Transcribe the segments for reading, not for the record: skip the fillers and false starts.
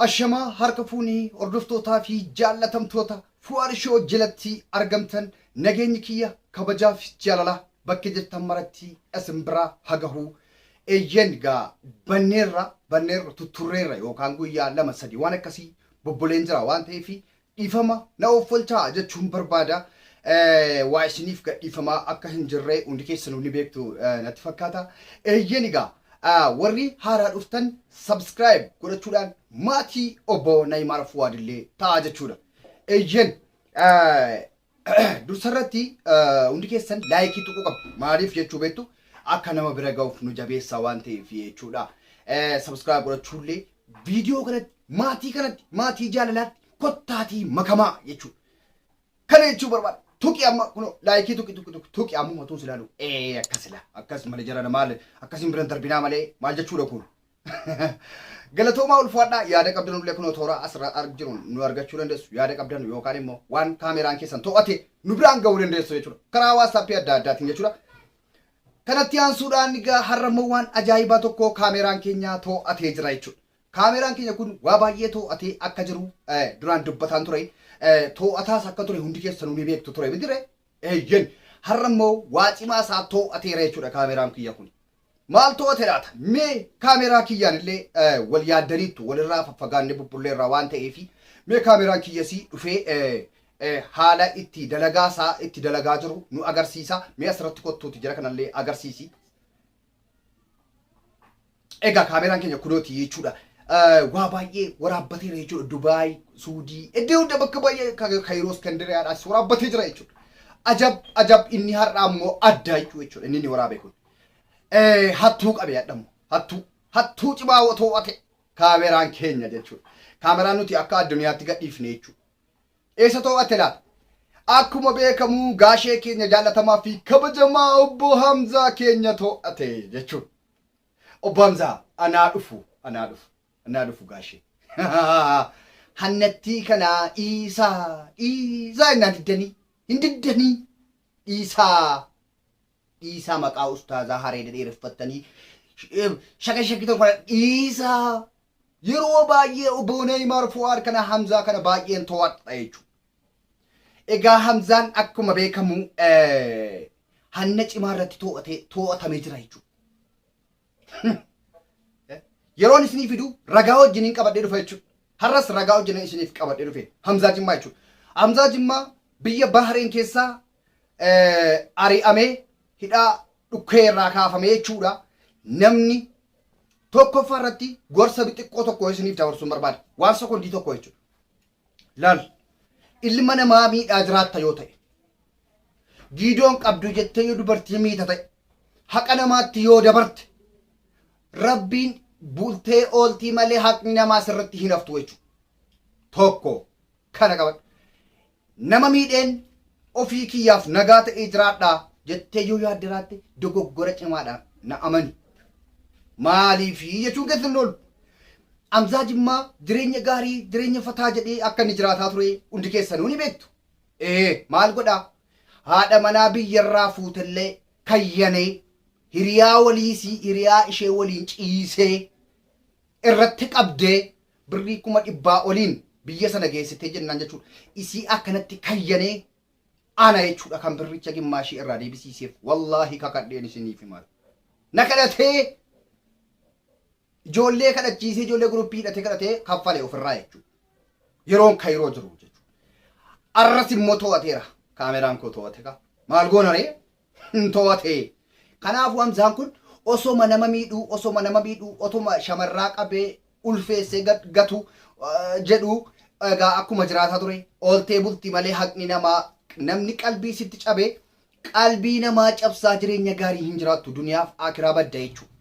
Ashamaa harka fuunii hordoftootaa fi jaallatamtoota Fuwaar Shoo jalatti argamtan nageenyi kiyya kabajaa fi jaalala bakka jirtan maratti isin biraa hagahuu. Eeyyen gaa banneerra banneerra tutturreerra yookaan guyyaa lama sadi waan akkasii bobboleen jira waan ta'eef dhiifama na offolchaa jechuun barbaada. Waa isiniif gadhiifamaa akka hin jirre hundi keessanuu ni beektu natti fakkaata. Eeyyeen egaa warri haaraa dhuftan subscribe godhachuudhaan maatii obbo Nayimaar Fuwaadillee ta'a jechuudha. Eeyyeen dursarratti hundi keessan laayikii tuquu qabdu. Maaliif jechuu beektu akka nama bira ga'uuf nu jabeessa waan ta'eef jechuudha. Subscribe godhachuullee viidiyoo kanatti maatii kanatti maatii jaalalaatti kottaatii makamaa jechuudha. Kana jechuu barbaada. Tuqi amma kunoo laayikii tuqi tuqi tuqi tuqi ammuma tuun silaalu. Ee akkas sila akkas malee jarana maal akkasiin biran darbinaa malee maal jechuudha kun. Galatoomaa ulfaadhaa yaada qabdan illee kunoo toora asirra jiru nu argachuu dandeessu yaada qabdan yookaan immoo waan kaameraan keessan to'ate nu biraan ga'uu dandeessu jechuudha. Karaa waatsaappii adda addaatiin jechuudha. Kanatti aansuudhaan egaa har'a immoo waan ajaa'ibaa tokko kaameraan keenya to'atee jira jechuudha. Kaameraan keenya kun waa baay'ee to'atee akka jiru duraan dubbataan ture. To'ataas akka ture hundi keessanuu ni beektu ture mitire. Eeyyen har'a immoo waa cimaa isaa to'ateera jechuudha kaameraan kiyya kun. Maal to'ate laata? Mee kaameraa kiyyaan illee wal yaaddaniittu walirraa faffagaannee bubbulleerraa waan ta'eef mee kaameraan kiyyasii dhufee haala itti dalagaa isaa itti dalagaa jiru nu agarsiisa. Mee asirratti kottuuti jara kanallee agarsiisi. Egaa kaameraan keenya kunooti jechuudha. Waa baay'ee waraabbateera jechuudha. Dubaay, Suudii, iddoo hunda bakka baay'ee Kaayiroo, Iskandiriyaadhaas waraabbatee jira jechuudha. Ajab ajab inni har'aa immoo adda jechuudha inni inni waraabe kun. Hattuu qabe hadhamu hattuu hattuu cimaa to'ate kaameraan keenya jechuudha. Kaameraan nuti akka addunyaatti gadhiifne jechuudha. Eessa to'ate laata? Akkuma beekamu gaashee keenya jaallatamaa fi kabajamaa obbo Hamzaa keenya to'ate jechuudha. Obbo Hamzaa anaa dhufu anaa dhufu anaa dhufu gaashee. Hannattii kanaa dhiisaa dhiisaa innaan diddanii hin diddanii dhiisaa dhiisaa maqaa ustaazaa hareeda dheereffattanii shaka shakitan kana dhiisaa yeroo baay'ee obbo Neeymaar Fuwaad kana Hamzaa kana baay'een to'adha jechuudha. Egaa Hamzaan akkuma beekamu hanna cimaa irratti to'atee to'atamee jira jechuudha. Yeroon isinii fidu ragaa wajjiniin qabadhee dhufa jechuudha. Har'as ragaa wajjin isiniif qabadhee dhufe Hamzaa Jimmaa jechuudha. Hamzaa Jimmaa biyya Bahareen keessaa ari'amee hidhaa dhukkee irraa kaafamee jechuudha. Namni tokkoffaa irratti gorsa xiqqoo tokko isiniif dabarsuun barbaada. Waan sekondii tokko jechuudha. Laal ilma namaa miidhaa jiraatta yoo ta'e giidoon qabdu jettee yoo dubartii miita ta'e haqa namaatti yoo dabarte rabbiin bultee ooltii malee haqni namaa sirratti hin haftu jechuudha. Tokko kana qabadhu. Nama miidheen ofii kiyyaaf nagaa ta'ee jiraadhaa jettee yoo yaadde jiraatte dogoggora cimaadha na amani. Maaliifi jechuun keessa hin oolu. Amzaa Jimmaa jireenya gaarii jireenya fataa jedhee akka inni jiraataa ture hundi keessanuu ni beektu. Ee maal godhaa? Haadha manaa biyyarraa fuutellee kayyanee hiriyaa waliisii hiriyaa ishee waliin ciisee irratti qabdee birrii 500,000 oliin biyya sana geessitee jennaan jechuudha. Isii akkanatti kayyanee ana jechuudha kan birricha gimmaashii irraa deebisiiseef wallaahi kakadheen isiniif himaa. Na kadhatee ijoollee kadhachiisee ijoollee guruppii hidhatee kadhatee kaffale ofirraa jechuudha. Yeroon kayiroo jiru jechuudha. Arras immoo to'ateera. Kaameraan koo to'ate kaa. Maal goona ree? Hin to'ate. Kanaafuu Hamzaan kun osoma nama miidhuu, osoma nama miidhuu, otoma shamarraa qabee ulfeessee gatu jedhu egaa akkuma jiraataa ture ooltee bulti malee haqni namaa namni qalbii sitti cabee qalbii namaa cabsaa jireenya gaarii hin jiraattu duniyaaf akiraa badda jechuudha.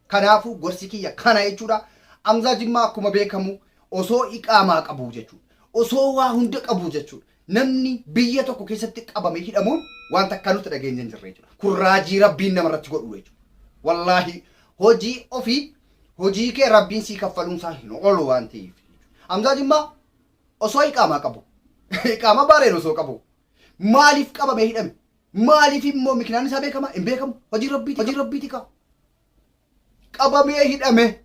Kanaafuu gorsi kiyya kana jechuudha. Hamzaa Jimmaa akkuma beekamu osoo iqaamaa qabu jechuudha. Osoo waa hunda qabu jechuudha. Namni biyya tokko keessatti qabamee hidhamuun waan takkaa nutti dhageenya hin jirre jechuudha. Kun raajii rabbiin namarratti godhu jechuudha. Wallaahi hojii ofii hojii kee rabbiin sii kaffaluun isaa hin oolu waan ta'eef. Hamzaa Jimmaa osoo iqaamaa qabu iqaamaa baareen osoo qabu maaliif qabamee hidhame? Maaliif immoo miknaan isaa beekama? Hin beekamu. Hojii rabbiiti. Hojii rabbiiti kaa. Qabamee hidhame.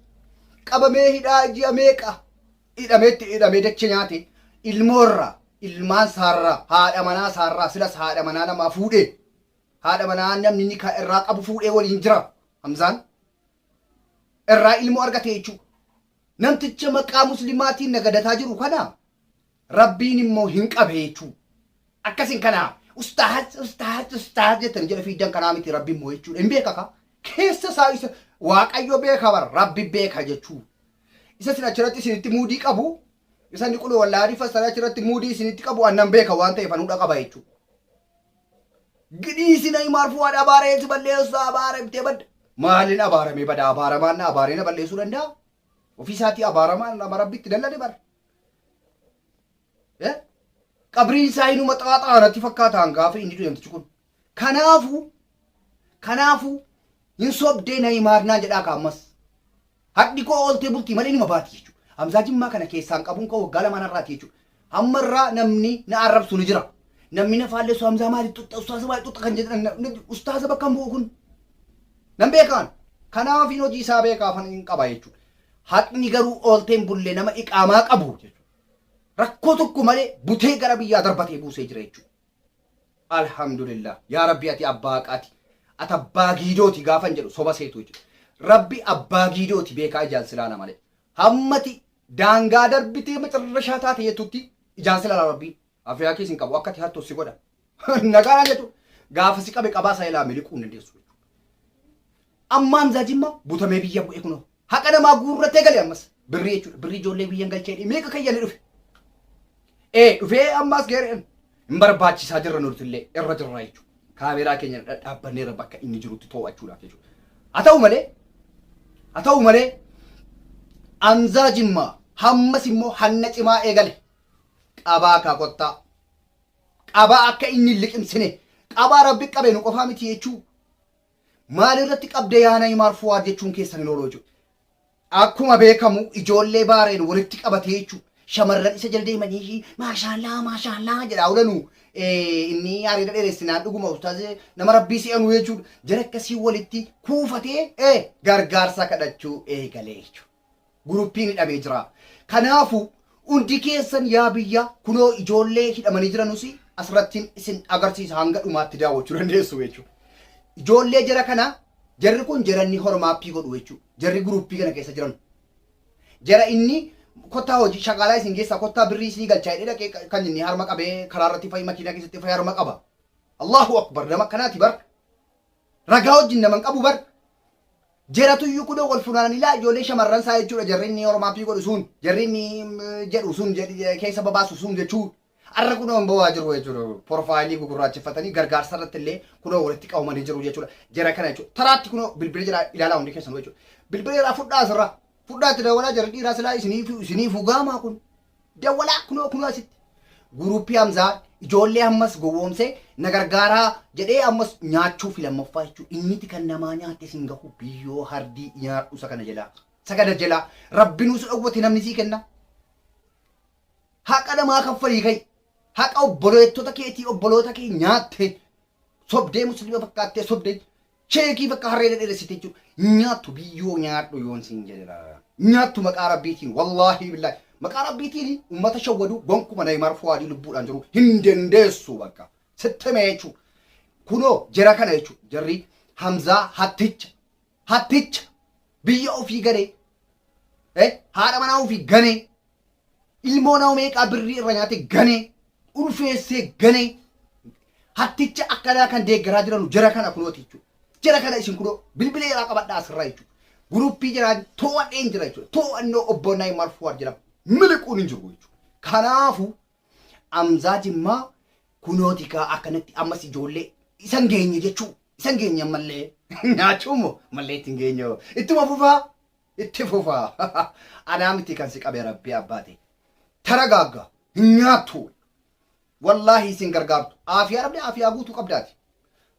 Qabamee hidhaa ji'a meeqa? Hidhameetti hidhamee dachee nyaate ilmoorraa ilmaan saarraa haadha manaa saarraa silas haadha manaa namaa fuudhee haadha manaa namni ni irraa qabu fuudhee waliin jira Hamzaan. Irraa ilmoo argate jechuudha. Namticha maqaa muslimaatiin nagadataa jiru kana Rabbiin immoo hin qabe jechuudha. Akkasin kana ustaaz ustaaz ustaaz jettanii jala fiiddan kanaa miti Rabbi immoo jechuudha. Hin beeka ka. Keessa isaa isa Waaqayyo beeka bara Rabbi beeka jechuudha. Isa isin achirratti isinitti muudii qabu isa inni quluu wallaahi fassaree achirratti muudii isinitti qabu annan beeka waan ta'eef anuudha qaba jechuudha. Gidhii isin ayi maarfuu haadha abaaree si balleessu abaaremtee badda. Maaliin abaaramee bada abaaramaan na abaaree na balleessuu danda'a? Ofii isaatii abaaramaan nama Rabbitti dallane bara. Eh? Qabriin isaa inuma xaaxaa natti fakkaata hangaafa inni du'e namtichi kun. Kanaafuu kanaafuu hin sobdee na himaarnaa jedhaa ka ammas. Hadhi koo ooltee bultii malee numa baati jechuudha. Hamzaa Jimmaa kana keessaan qabuun koo waggaa lamaan har'aati jechuudha. Hamma irraa namni na arrabsu ni jira. Namni na faallessu Hamzaa maali xuxxa ustaaza maali xuxxa kan jedhan ustaaza bakka hin bu'u kun. Nan beekaan. Kanaafin hojii isaa beekaafan hin qaba jechuudha. Haqni garuu ooltee hin bulle nama iqaamaa qabu jechuudha. Rakkoo tokko malee butee gara biyyaa darbatee buusee jira jechuudha. Alhamdulillah. Yaa Rabbi ati abbaa haqaati. Ati abbaa giidooti gaafan jedhu soba seetu jechuudha. Rabbi abbaa giidooti beekaa ijaan silaala malee. Hammati daangaa darbitee macarrashaa taate jettutti ijaan silaala Rabbiin. Afiyaa keessa hin qabu akka ati hattu si godha. Nagaadhaan jechuudha. Gaafa si qabe qabaa isaa ilaa miliquu hin dandeessu jechuudha. Amma Hamzaa Jimmaa butamee biyya bu'e kunoo. Haqa namaa guurratee gale ammas. Birrii jechuudha. Birrii ijoollee biyyan galchee meeqa kayyanii dhufe. Ee dhufee ammas geereen hin barbaachisaa jirra nuti illee irra jirra jechuudha. Kaameeraa keenya dhadhaabbanneerra bakka inni jirutti to'achuudhaaf jechuudha. Haa ta'u malee haa ta'u malee Hamzaa Jimmaa hammas immoo hanna cimaa eegale. Qabaa kaa kottaa. Qabaa akka inni hin liqimsine. Qabaa rabbi qabe nu qofaa miti jechuu. Maal irratti qabdee yaa Nayimaar Fuwaad jechuun keessan hin oolu jechuudha. Akkuma beekamu ijoollee baareen walitti qabatee jechuudha. Shamarran isa jala deemanii maashaallaa maashaallaa jedhaa oolanu inni areeda dheeressinaan dhuguma ustaaz nama rabbii si'anu jechuudha. Jara akkasii walitti kuufatee gargaarsa kadhachuu eegalee jechuudha. Guruppiin hidhamee jira. Kanaafuu hundi keessan yaa biyya kunoo ijoollee hidhamanii jiranus asirrattiin isin agarsiisa hanga dhumaatti daawwachuu dandeessu jechuudha. Ijoollee jara kana jarri kun jara inni hormaappii godhu jechuudha. Jarri guruppii kana keessa jiran. Jara inni kottaa hojii shaqaalaa isin keessaa kottaa birrii isinii galchaa jedhee dhaqee kan inni harma qabee karaa irratti fa'i makiinaa keessatti fa'i harma qaba. Allahu akbar nama akkanaati bar. Ragaa wajjin nama hin qabu bar. Jeratuyyuu kunoo wal funaananii laa ijoollee shamarran isaa jechuudha jarri inni oromaappii godhu sun jarri inni jedhu sun keessa babaasu sun jechuu arra kunoo hin bowaa jiru jechuudha porfaayilii gugurraacheffatanii gargaarsa irratti illee kunoo walitti qabamanii jiru jechuudha jara kana jechuudha taraatti kunoo bilbila jira ilaalaa hundi keessanuu jechuudha bilbila jira fudhaa asirraa fudhaa itti dawalaa jarri dhiiraa silaa isiniif isiniif hugaamaa kun Dawwalaa kunoo kunoo asitti. Guruuppii Hamzaa ijoollee ammas gowwoomsee na gargaaraa jedhee ammas nyaachuu fi lammaffaa jechuudha. Inniti kan namaa nyaatte sin gahu biyyoo hardii nyaadhu isa kana jalaa. Isa kana jalaa rabbinuu si dhowwate namni sii kenna. Haqa namaa kaffalii ka'i. Haqa obboleettota keetii obboloota kee nyaatte. Sobdee musliima fakkaattee sobdee Cheekii bakka harree dhedheeressite jechuudha. Nyaattu biyyoo nyaadhu yoon siin jedhera. Nyaattu maqaa rabbiitiin wallaahi billaahi. Maqaa rabbiitiin uummata shawwaduu gonkuma Neymar Fuwaadii lubbuudhaan jiru hin dandeessu bakka. Sitti hime jechuudha. Kunoo jara kana jechuudha. Jarri Hamzaa hatticha hatticha biyya ofii ganee haadha manaa ofii ganee Ilmoo nama meeqaa birrii irra nyaate ganee ulfeessee ganee hatticha akkanaa kan deeggaraa jiranu jara kana kunooti jechuudha. Jara kana isin kunoo bilbila jaraa qabadhaa asirraa jechuudha. Guruppii jaraa to'adheen jira jechuudha. To'annoo obbo Naayimar Fuwaad jedhama. Miliquun hin jiru jechuudha. Kanaafuu Amzaa Jimmaa kunooti kaa akkanatti ammas ijoollee isan geenye jechuu isan geenye ammallee nyaachuu immoo mallee ittiin geenye ittuma fufaa. Itti fufa. Anaa miti kan si qabe rabbii abbaate. Taragaagga. Hin nyaattu. Wallaahi isin gargaartu. Aafiyaa dhabde aafiyaa guutuu qabdaati.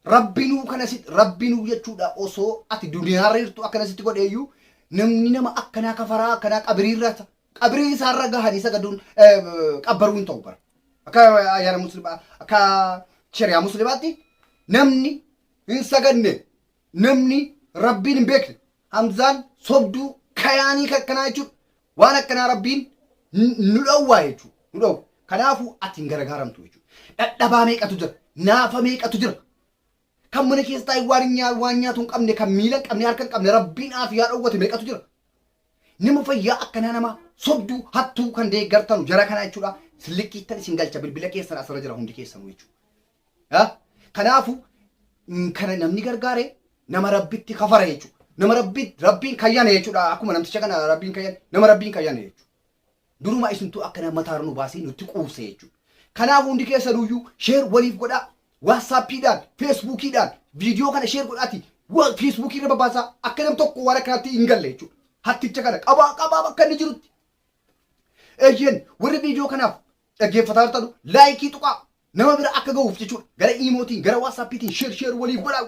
Rabbinuu kana si rabbinuu jechuudha osoo ati duniyaarra jirtu akkana sitti godheeyyuu namni nama akkanaa kafaraa akkanaa qabiriirra qabirii isaarra gahanii sagaduun qabbaruu hin ta'u bara. Akka ayyaana muslimaa akka shari'aa muslimaatti namni hin sagadne Namni Rabbiin hin beekne Hamzaan sobduu kayaanii akkanaa jechuudha. Waan akkanaa Rabbiin Nu dhowwaa jechuudha. Nu dhowwa. Kanaafuu ati hin gargaaramtu jechuudha. Dhadhabaa meeqatu jira? Naafa meeqatu jira? Kan mana keessa taa'ee waan hin nyaa- waan nyaatu hin qabne, kan miila hin qabne, harka hin qabne, rabbiin aafiyaa dhowwate meeqatu jira? Nama fayyaa akkanaa nama sobduu hattuu kan deeggartanu jara kanaa jechuudha. Sillikkiittan isin galcha bilbila keessan asirra jira hundi keessanuu jechuudha. Kanaafuu kana namni gargaare nama rabbitti kafara jechuudha. Nama rabbi rabbiin kayyane jechuudha. Akkuma namticha kana rabbiin kayyane nama rabbiin kayyane jechuudha. Duruma isintu akkana mataarra nu baasee nutti quubse jechuudha. Kanaaf hundi keessanuyyuu sheer waliif godhaa. Waatsaappiidhaan, Feesbuukiidhaan viidiyoo kana sheer godhaati Feesbuukii irra babaasaa akka nam tokko waan akkanaatti hin galle jechuudha. Hatticha kana qabaa qabaa bakka inni jirutti. Eeyyeen warri viidiyoo kanaaf dhaggeeffataa jirtanu laayikii tuqaa nama bira akka gahuuf jechuudha. Gara iimootiin gara waatsaappiitiin sheer sheer waliif godhaa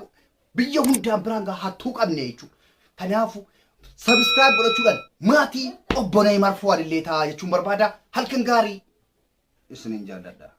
biyya hundaan biraan gahaa hattuu qabne jechuudha. Kanaafuu sabiskiraayib godhachuudhaan maatii obbo Neeymaar Fuwaad illee ta'a jechuun barbaada. Halkan gaarii isinin jaalladha.